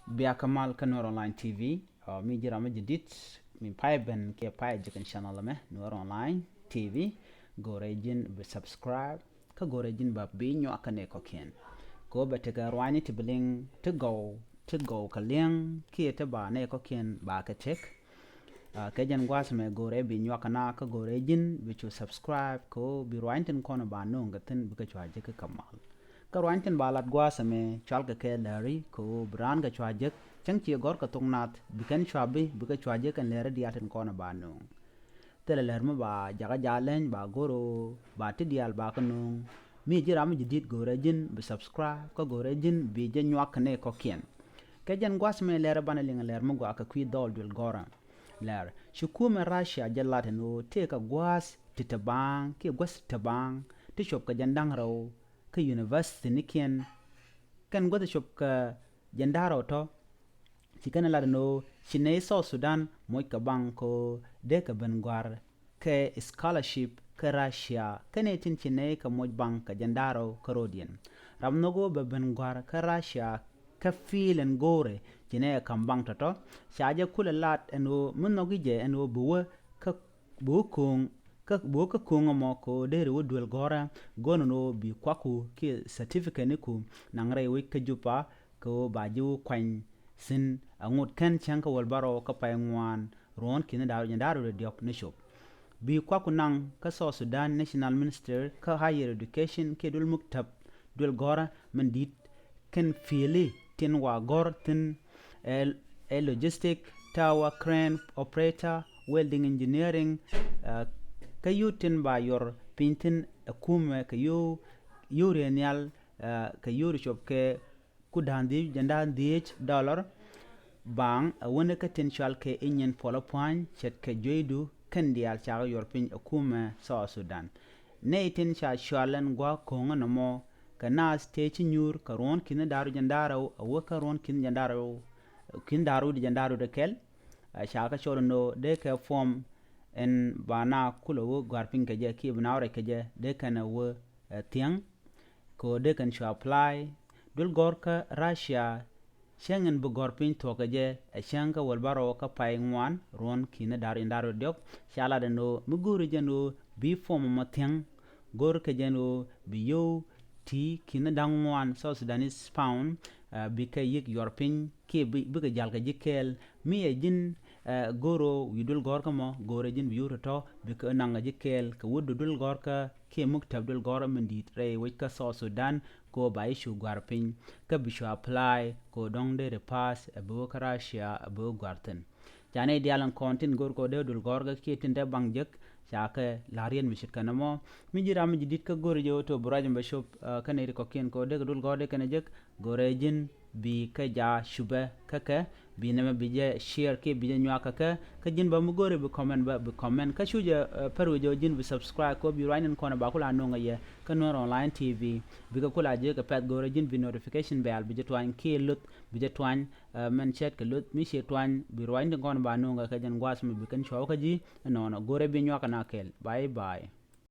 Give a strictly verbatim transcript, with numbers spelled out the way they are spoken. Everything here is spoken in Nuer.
Bia kä mal kä Nuer Online T V. Uh, mi ji̱ ram mi jadid, mi pay ben kiɛ pay ji̱ kɛn channel mɛ Nuer Online T V. Go̱rɛ ji̱n bi subscribe kä go̱rɛ ji̱n ba bi nyuak kä nɛ kɔkiɛn. Ko bɛ tekɛ ruany ti bi liŋ ti gɔw ti gɔw kä liŋ kiɛ ti ba nɛ kɔkiɛn ba kɛ tek. Uh, kɛ jɛn gua̱a̱th mɛ go̱rɛ bi nyuak kä na kä go̱rɛ ji̱n bi cu subscribe ko bi ruany tin kɔn ba no̱o̱ŋ kɛ thin bi kɛ cua ji̱ kä kä mal. Kä ruany tin ba lat gua̱a̱th ɛmɛ cual kɛ kɛ lɛri ko bi raan kɛ cua jek cäŋ ci gɔr kɛ thok nath bi kɛn cua bi bi kɛ cua jek kɛn lɛri diaal tin kɔn ba no̱o̱ŋ. Thilɛ lɛr mi ba jakä ja leny ba goro ba ti diaal ba kɛ no̱o̱ŋ. Mi ji̱ ram mi ji̱ di̱t go̱rɛ ji̱n bi subscribe kä go̱rɛ ji̱n bi jɛ nyuak kɛ ni kɔkiɛn. Kɛ jɛn gua̱a̱th ɛmɛ lɛr banɛ liŋ lɛr mi gɔaa kɛ kui̱ dhɔl duel gɔrä. Lɛr ci kumɛ Russia jɛ lat ɛn ɣöö tëë kɛ gua̱a̱th ti te baaŋ kiɛ gua̱a̱th ti te baaŋ ti cop kɛ jɛn da̱ŋ rɛw kä university ni kiɛn. Kɛn guäth cop kä jɛn da̱ŋ rɛw tɔ. Ci kɛn lat ni ɣöö ci nɛy South Sudan moc kɛ baŋ ko dee kɛ ben gua̱r kɛ scholarship kä Russia kɛn ɛ tin ci nɛy kɛ moc baŋ kɛ jɛn da̱ŋ rɛw kä rɔ̱diɛn. Ram nhɔk ɣöö bɛ ben gua̱r kä Russia kä field ɛn go̱o̱rɛ ci nɛy ɛ ka̱m baŋ tɔ̱tɔ̱. Ca jɛ kulɛ lat ɛn ɣöö mi nhɔk i̱ jɛ ɛn ɣöö bi wä kä bi wä ko̱o̱ŋ kä bi wä kä ko̱o̱ŋ ɛmɔ kɛ ɣöö deri wä duel gɔ̱rä go̱n ɛn ɣöö bi kuaku kiɛ certificate niku naŋ rɛy wec kä Juba kɛ ɣöö ba ji̱ wä kuany thi̱n. Aŋot kɛn cäŋ kä wäl bärɔw kä pay ŋuan ruɔ̱ɔ̱n ki̱n da̱r jɛn da̱r rɛw diɔ̱k ni cop. Bi kuaku naŋ kä South Sudan National Minister kä Higher Education kiɛ duel muktab duel gɔ̱rä min di̱t kɛn field tin wa gɔ̱r thi̱n ɛ logistic, tower crane operator, welding engineering. Kä yio̱w tin ba yuɔr piny thi̱n ɛ kumɛ kɛ yio̱w yio̱w riɛn nhial kɛ yio̱w ri cop kɛ ku da̱a̱n dhiec jɛn da̱a̱n dhiec dollar. Baaŋ ɛ wäni kä tin cual kɛ inyɛn puɔlä pua̱ny ce̱tkɛ jueydu kɛn diaal cakɛ yuɔr piny ɛ kumɛ South Sudan. Nɛy tin ca cual ɛn gua̱a̱k ko̱ŋä nɔmɔ kɛ naath tëë ci nyuur kɛ ruɔ̱ɔ̱n ki̱n da̱r wi̱cdɛ jɛn da̱r rɛw a wä kä ruɔ̱ɔ̱n ki̱n jɛn da̱r rɛw ki̱n da̱r wi̱cdɛ jɛn da̱r rɛw dee kɛl. Ca kɛ cɔl ɛn ɣöö dee kɛ form ɛn ba na kulɛ wä gɔ̱a̱r piny kɛ jɛ kiɛ bi na wä rɛc kɛ jɛ dee kɛn ɛ wä thiäŋ. Kɛ ɣöö dee kɛn cu apply duel gɔ̱r kä Russia. Cäŋ in bi gɔ̱r piny thuɔ̱k kɛ jɛ ɛ cäŋ kä wäl bärɔw kä pay ŋuan ruɔ̱n ki̱n da̱r in da̱r rɛw diɔ̱k. Ca lat ɛn ɣöö mi go̱o̱ri jɛn ɣöö bi form ɛmɔ thiäŋ go̱o̱ri kɛ jɛn ɣöö bi yio̱w ti ki̱n da̱ŋ ŋuan South Sudanese pound. Bi kɛ yi̱k yuɔr piny kiɛ bikɛ ja̱l kɛ ji̱ kɛɛl mi ɛ ji̱n go̱o̱r ɣöö wi̱i̱ duel gɔ̱r kä mɔ go̱o̱r ɛ ji̱n bi yio̱w tɔ̱tɔ̱ bikɛ naŋ kɛ ji̱ kɛɛl kɛ wädu duel gɔ̱r kä kiɛ muktab duel gɔ̱r min di̱i̱t rɛy wec kä South Sudan. Kɛ ɣöö ba i̱ cu gɔ̱a̱r piny kä bi cu apply kɛ ɣöö dɔ̱ŋ dee ri pass ɛ bi wä kä Russia ɛ bi wä gɔ̱a̱r thi̱n. Ca nɛy diaal in kɔn tin go̱r kɛ ɣöö dee duel gɔ̱r kä kiɛ tin dee baŋ jek ca kɛ la̱r yɛn mi ce̱tkɛ nɔmɔ. Mi ji̱ ram mi ji̱ di̱t kä go̱r jɛ ɣöö to̱ bi ruac in bɛ cop kä nɛy ri kɔ̱kiɛn kɛ ɣöö dee kɛ duel gɔ̱r dee kɛn ɛ jek go̱rɛ ji̱n bi kɛ ja cupɛ kä kɛ bi nɛmɛ bi jɛ share kiɛ bi jɛ nyuak kä kɛ. Kä ji̱n bä mi go̱ri bi comment bä bi comment kä cu jɛ pär wi̱c jɛ ji̱n bi subscribe kɛ bi ruacni kɔn ba kula no̱ŋ yɛ kä Nuer Online T V. Bikɛ kula jɛ kɛ pɛth go̱rɛ ji̱n bi notification bell bi jɛ tuany kiɛ luth bi jɛ tuany. Mɛn cɛt kɛ luth mi ciɛ tuany bi ruacni kɔn ba no̱ŋ kɛ jɛn gua̱a̱th mi bi kɛn cuɔw kä ji̱. Ɛnɔnɔ go̱rɛ bi nyuak kɛ na kɛl. Bye bye.